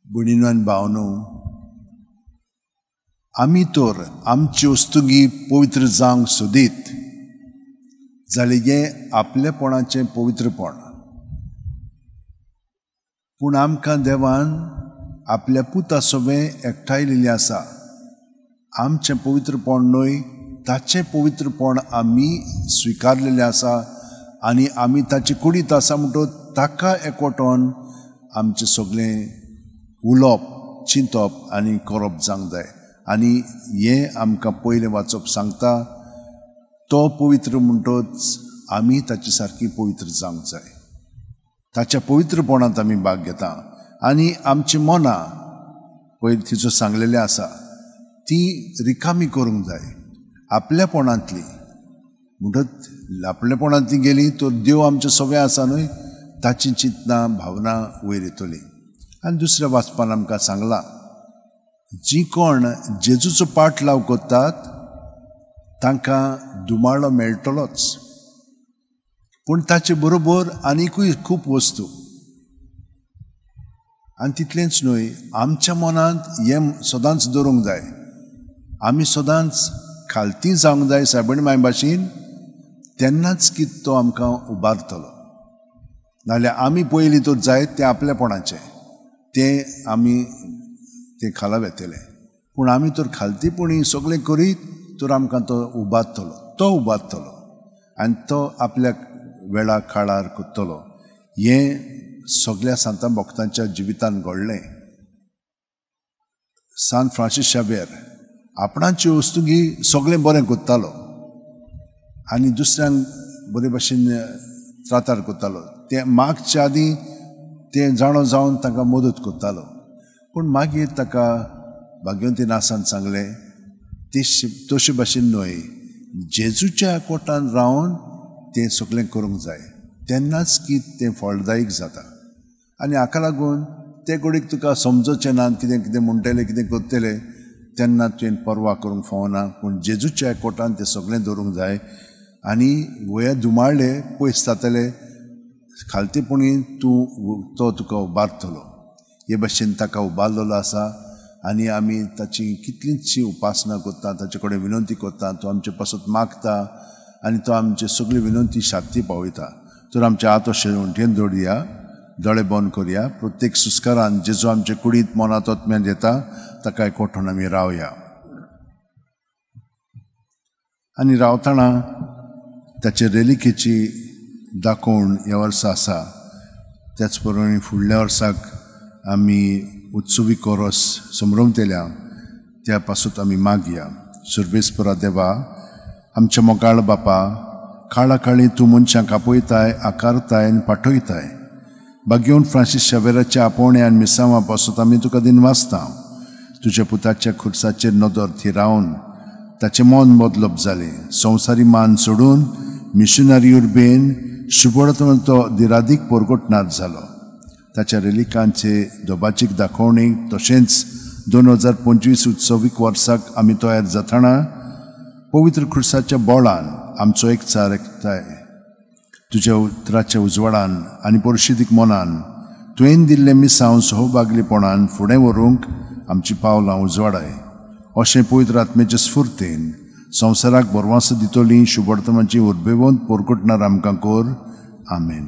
भयणीनो आनी भावनो, आमी तर आमची वस्तुगी पवित्र जावंक सोदीत जाल्यार हें आपलेपणाचें पवित्रपण. पूण आमकां देवान आपल्या पुता सवें एकठांयलेलें आसा. आमचें पवित्रपण न्हय, ताचें पवित्रपण आमी स्विकारलेलें आसा आनी आमी ताचे कुडींत आसा म्हणटकच ताका एकवटोन आमचें सगळें उलोवप, चिंतप आनी करप जावंक जाय. आनी हें आमकां पयलें वाचप सांगता, तो पवित्र म्हणटच आमी ताचे सारकी पवित्र जावंक जाय. ताच्या पवित्रपणांत आमी भाग घेता आनी आमची मनां पयलीं तिचो सांगलेलें आसा ती रिकामी करूंक जाय आपल्यापणांतली. म्हणटच आपलेपणांतली गेली तर देव आमचे सगळें आसा न्हय, ताची चिंतना भावना वयर येतली. आनी दुसऱ्या वाचपान आमकां सांगलां, जी कोण जेजूचो पाटलाव करतात तांकां दुमाळो मेळटलोच, पूण ताचे बरोबर आनिकूय खूब वस्तू. आनी तितलेंच न्हय, आमच्या मनांत हें सदांच दवरूंक जाय, आमी सदांच खालती जावंक जाय सायबण माय भाशेन, तेन्नाच की तो आमकां उबारतलो. नाजाल्यार आमी पयलीं तर जाय तें आपलेपणाचें, तें आमी तें खाला वेतलें. पूण आमी तर खालतीपणी सगळें करीत तर आमकां तो उबारतलो, तो उबारतलो आनी तो आपल्या वेळा काळार करतलो. हें सगळ्या सांतां भक्तांच्या जिवितान घडलें. सांत फ्रांसीस शाव्येर आपणाची वस्तुगी सगळें बरें करतालो आनी दुसऱ्यांक बरे भाशेन त्रातार करतालो. तें मागच्या आदीं तें जाणो जावन तांकां मदत करतालो. पूण मागीर ताका भाग्यवंती नासान सांगलें, तशे भाशेन न्हय, जेजूच्या कोटान रावन तें सगळें करूंक जाय, तेन्नाच की तें फळदायक जाता. आनी हाका लागून ते घडीक तुका समजचें ना, कितें कितें म्हणटले, कितें करतले, तेन्ना तुवें पर्वा करूंक फावना. पूण जेजूच्या कोटान तें सगळें दवरूंक जाय आनी वया दुमाळ्ळे पयस जातले, खालतेपणी तूं तो तुका उबारतलो. हे भाशेन ताका उबारलेलो आसा आनी आमी ताची कितलींचशी उपासना करता, ताचे कडेन विनंती करता, तो आमचे पासत मागता आनी तो आमचे सगळी विनंती शांती पावयता. तर आमच्या हात अशें उंटयेन दवरया, दोळे बंद करया. प्रत्येक सुस्कारान जेजू आमचे कुडींत मनांत आत्म्यांत येता ताका एकवटून आमी रावया. आनी रावतना ताचे रेलिकेची दाखोवण ह्या वर्सा आसा. त्याच प्रमाणे फुडल्या वर्साक आमी उत्सवी कोरस संभ्रमतल्या, त्या पासून आमी मागया. सर्वेस्परा देवा, आमच्या मोगाळ बापा, काळा काळी तूं मनशांक आपयताय, आकारताय आनी पाठयताय. भाग्यवंत फ्रांसीस शावेराच्या आपोवणे आनी मिसांवा पासून आमी तुका दिनवासता. तुज्या पुताच्या खुर्साचेर नदर थिरावन ताचें मन बदलप जालें. संवसारी मान सोडून मिशनरी उर्बेन शुभवर्तमान तो दिरादीक परगटनाथ जालो. ताच्या रेलिकांचे दोबाचीक दाखोवणी तशेंच 2025 उत्सवीक वर्साक आमी तयार जातना पवित्र खुर्साच्या बोळान आमचो एकचार एकताय, तुज्या उतराच्या उजवाडान आनी परिशिदीक मनान तुवें दिल्लें मिसांव सहभागीपणान फुडें व्हरूंक आमची पावलां उजवाडाय. अशें पवित्र आत्म्याचे स्फुर्तेन संवसाराक बरवास दितली शुभवर्तमाची उर्बेवंत परगटणार आमकां कर. आमेन.